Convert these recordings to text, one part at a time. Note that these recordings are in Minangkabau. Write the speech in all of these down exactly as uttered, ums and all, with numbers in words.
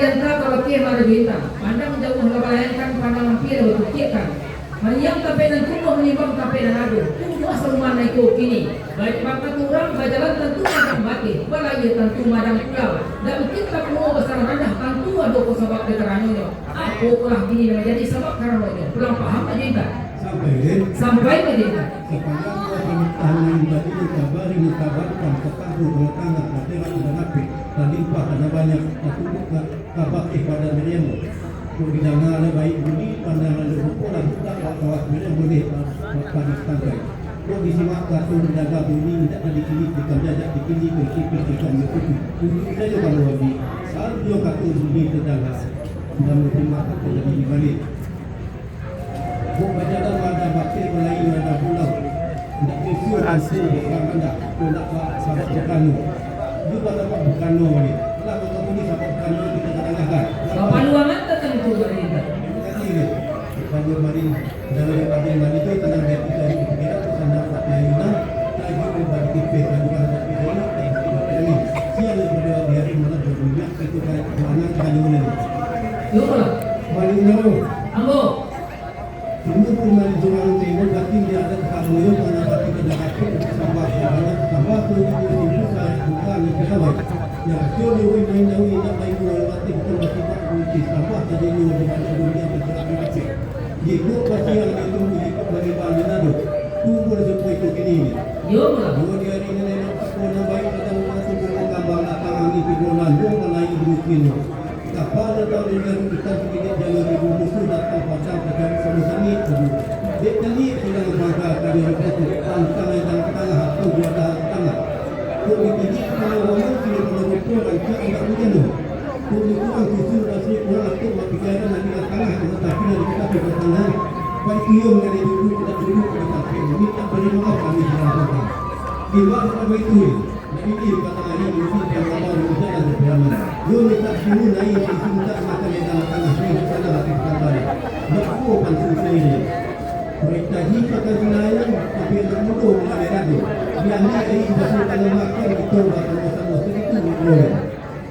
Anta ka bakeh marajo intan, pandang jauah lah balayangkan, pandang ampia lah batukiakkan. Manyam tapek nan tumbuah, manimbang tapek nan ado. Tumbuah saruman nan iko kini. Ba-, bakata urang, bajalan tantu madang bakeh, balayia tantu madang pulau. Dak mungkin tapuo basarang randah, tantu ado ko sabab dek karanonyo. Apo pulo kini nan manjadi sabab karanonyo? Pulang paham ka intan? Sampai, Lin. Sampai ka intan. Sapanjang puasa Mekah nan tadi, kabari makabarkan, tatabuh, tanah-tanah, akhirat nan dapek, talimpah, tanah banyak, tatubuh ka, ka bakeh padan Miriam. Kok didanga lah baiak bunyi, pandang lalu rupo, lah budak bak kawas Miriam, buliah ba-, ba-, balik tangkai. Kok disimak kato didanga bunyi, indak ka dikilik, dikam jajak, dikilik, dikipik, dikam ditutup. Tunjuk sajo kamu, Abi. Sabio kato bunyi tadanga, indak musimak kato jadi dibalik. Kok bajalan lah ado bakeh, balayi lah ado pulau. Indak bisuak tantu bukan bandak, kok nak ba-, sabab bukano. Juga sabab bukano ni. Lah, kok bunyi sabab bukano kita kadang-kadang. Bapaluangan tantu, Baginda. Terima kasih, ni. Bapaluang mari, dalam bagian mari tu, tanang hati dari pikiran, pesan dapat layanan, tajuk pribadi kita, lagu hadapi hari, dan kita hari. Siang daripada hari malam berminyak, itu kan mana kayu ni. Yo, Pak. Mari, Nyawa. Ambo. Tumbuah pun dari surang tembok, batin di adat kamu yo, tanah batin di adat, sambah, sambah, sambah, tu, tu, tu, tu, saya bukan, ni, kita, Pak. Ya, kecil, dia, weh, main jauh, indak main bola, batin, bukan batin, tak, kunci, sambah, tadi, ni, di mana dunia, bergerak, bergerak. Jikok pasiang itu, jikok bagi bangin ado. Tumbuah sampai ko kini ni. Yo, Pak. Dua di hari ni, nenek, tak pernah baik, kadang orang tu, kadang gambar, nak tangan ni, tiga bulan, dua bulan lagi, mungkin. Kapal datang dari Garut, ikan segidik jalur ribu, musuh datang pacang, pacang sama sangit tadi. Dek taliak silang bangka, kami rupa tu, pantang yang tangah, tu dua dah tangah. Kok ditilik, kalau orang sini, kalau rupa, rancak, indak hujan tu. Kok dikurang susu, rasanya kurang, atuk, mak pikiran, nak tinggal tangah, tu tapi nak dikasih ke tangah. Baik, iyo, mengenai duduk, tidak duduk, tidak sampai, minta beri maaf, kami silang bangka. Di luar, apa itu, ya? Jadi, kata ayah, mungkin dia malam, mungkin ada peramal. Yo, minta sini, naik, isi minta makan, dia dalam tanah, ni, di sana, di sana. Nak kuat, kan, susah ini. Mereka jipakan selain, tapi anak muda, bukan dia ragu. Dia ni, air, batu, tanah makan, kita, sama-sama, segitu, ni, boleh.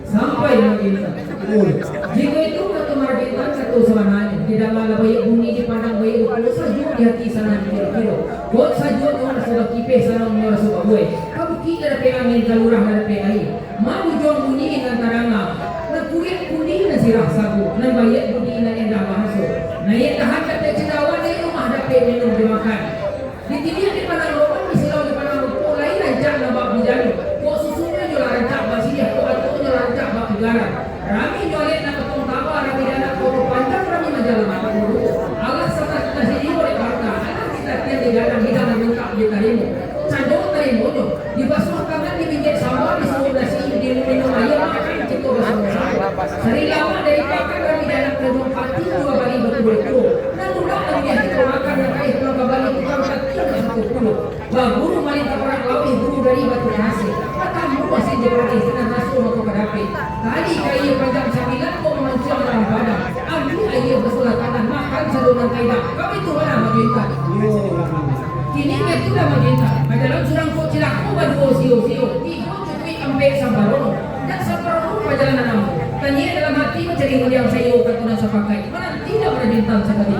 Sampai, Baginda. Boleh. Jikok itu, kato Margintan, kato sabananyo. Didanga lah baiak bunyi, dipandang baiak rupo, sajuak di hati, sanang di kiro-kiro. Kok sajuak nyo raso bakipeh, sanang nyo raso babuai. Ka bukik lah dapek angin, ka lurah lah dapek aia. Mabujuang bunyi nan tadanga, nan kuriak budi nan sirah sago, nan baiak budi nan indah bahaso. Naiak dahan dapek cendawan, naiak rumah dapek minum jo makan. Ditiliak dipandang roman, disilau dipandang rupo, lai rancak nan bak bujano. Kok susunyo nyo lah rancak basiriah, kok atuknyo lah rancak bapigaran. Rami nyo alek nan katong taba, rami di anak koto panjang, rami majalan mata dulu. Alah satah-satah siriah dek bangka, alah kita tiang digadang, hidangan lengkap ditarimo. Cando tarimonyo, dibasuah tangan, dibinjek samba, disuruah nasi, diminum aia, makan kito basamo-samo. Sari lamak dari pakan, rami di anak tanjuang pati, dua bali batu berkuro. Nan budak nan biasa kito makan, nan kaih pulang ka bali, tukang kaki nan satu pulo. Baguru malintah parak laweh, guru dari Batu Kasih. Batamu asin jo padeh, sinan raso mako ka dapek. Tali kaia panjang sambilan, kok mamancuang dalam padang. Ambiak aia basuahlah tangan, makan sado nan ka idak. Kami tu mana, Mak Juintan? Kini ngetu lah, Mak Juintan. Bajalan surang kok cilako, baduo sio-sio. Tigo cukuik, ampek samparono. Dak samparono pajalanan ambo. Taniaik dalam hati mancari kuliang sayo, kato nan sapakai. Mananti lah Mak Juintan sakali.